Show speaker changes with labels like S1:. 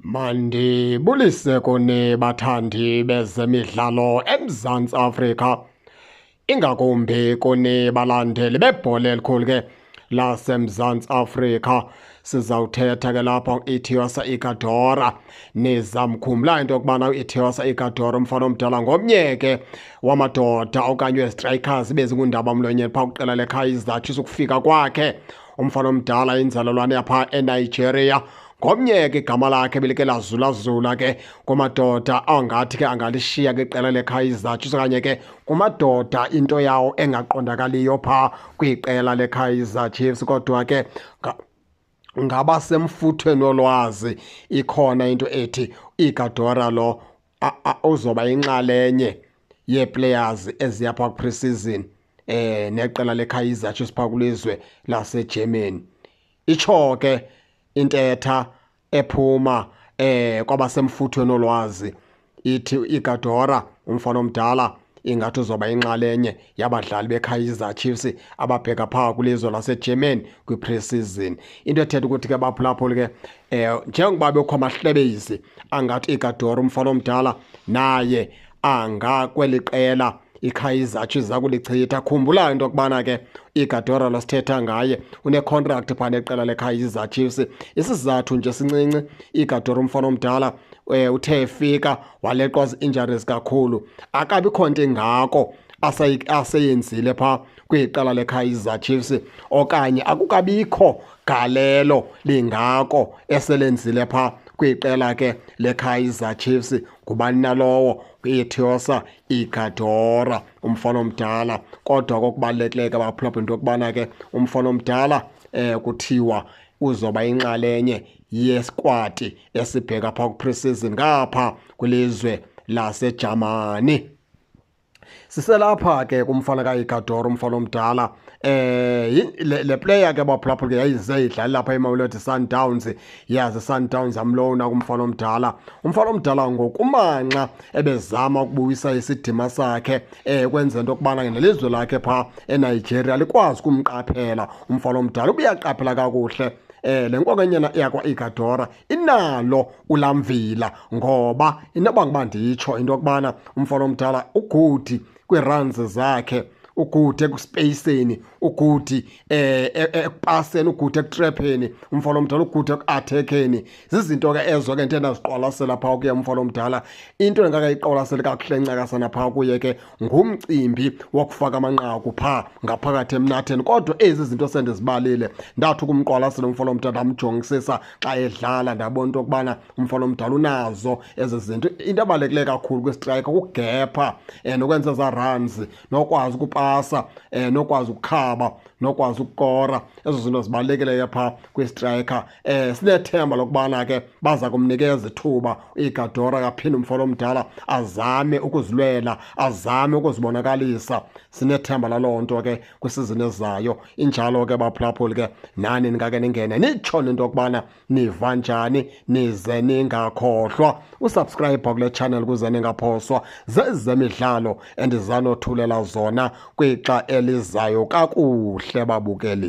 S1: Mandibulise kuni bathandi bezemidlalo eMzantsi Afrika, ingakumbi kuni balandeli bebhola elikhulu ke laseMzantsi Afrika. Sizawuthetha ke lapha u-Etiosa Ighodaro. Nizamkhumbula into yokubana u-Etiosa Ighodaro, umfana omdala, ngomnye ke wamadoda okanye wezi-strikers bezingundabamlonyeni phaa kwiqela leKaizer Chiefs. Ukufika kwakhe umfana omdala, inzalelwane yapha eNigeria, ngomnye ke igama lakhe belike lazulazula ke kumadoda angathi ke angalishiya ke iqela leKaizer Chiefs, okanye ke kumadoda into yawo engaqondakaliyo phaa kwiqela leKaizer Chiefs. Kodwa ke ngabasemfuthweni wolwazi ikhona into ethi Ighodaro lo uzoba inxalenye yee-players eziya phaa kwi-pre-season neqela leKaizer Chiefs phaa kwilizwe laseGermany. Itsho ke intetha ephuma kwabasemfuthweni olwazi, ithi Ighodaro umfana omdala ingathi uzoba inxalenye yabadlali beKaizer Chiefs ababheka phaa kwilizwe laseGermany kwi-pre-season. Into ethetha ukuthi ke, baphulaphuli ke, njengoba bekho amahlebezi angathi Ighodaro umfana omdala naye angakweli qela iKaizer Chiefs zakulichitha. Khumbula into yokubana ke Ighodaro lo sithetha ngaye une-contract phaa neqela leKaizer Chiefs. Isizathu nje sincinci, Ighodaro umfana omdala uthe efika waleqwa zii-injuries kakhulu, akabikho nto ingako aseyenzile phaa kwiqela leKaizer Chiefs, okanye akukabikho galelo lingako eselenzile phaa kwiqela ke leKaizer Chiefs. Ngubani na lowo? Etiosa Ighodaro umfana omdala. Kodwa kokubalulekileyo ke, baphulaphula, into yokubana ke umfana omdala kuthiwa uzoba inxalenye yesquad esibheka phaa ku-pre-season ngapha kwilizwe laseJamani. Siselapha ke kumfana kaIghodaro umfana omdala, le player ke, baphulaphula ke, yayize idlala lapha eMamelodi Sundowns, yaze Sundowns amlowna kumfana omdala. Umfana omdala ngokumanxa ebezama ukubuyisa isidima sakhe, kwenza into yokubana nelizwe lakhe phaa eNigeria likwazi ukumqaphela umfana omdala. Ubuyaqaphela kakuhle le nkokanyana yakwa Ighodaro inalo ulamvila, ngoba inoba nguba nditsho into yokubana umfana omdala u-good kwii-runs zakhe, u-good ekuspaceni, u-good ekupaseni, u-good ekutrapheni, umfana omdala u-good ekuattackeni. Zizinto ke ezo ke ndithe ndaziqwalasela phaa kuye umfana omdala. Into endingakayiqwalaseli kakuhle ncakasana phaa kuye ke ngumcimbi wokufaka amanqaku phaa ngaphakathi emnatheni. Kodwa ezi zinto sendizibalile, ndathi ukumqwalasela umfana omdala, ndamjongisisa xa edlala, ndabona into yokubana umfana omdala unazo ezi zinto. Into ebalulekileyo kakhulu kwistriker kukugepha, nokwenza ezaa runs, nokwazi ukupasa, nokwazi ukukhaba, nokwazi ukukora. Ezo zinto zibalulekileyo phaa kwistriker. Sinethemba lokubana ke baza kumnikeza ithuba Ighodaro, kaphinde umfana omdala azame ukuzilwela, azame ukuzibonakalisa. Sinethemba laloo nto ke kwisizini ezayo. Injalo ke, baphulaphuli ke, nani ningake ningene nitsho into yokubana niva njani, nize ningakhohlwa usubscribe kule channel ukuze ningaphoswa zezemidlalo endizanothulela zona kwixa elizayo. Kakuhle, babukeli.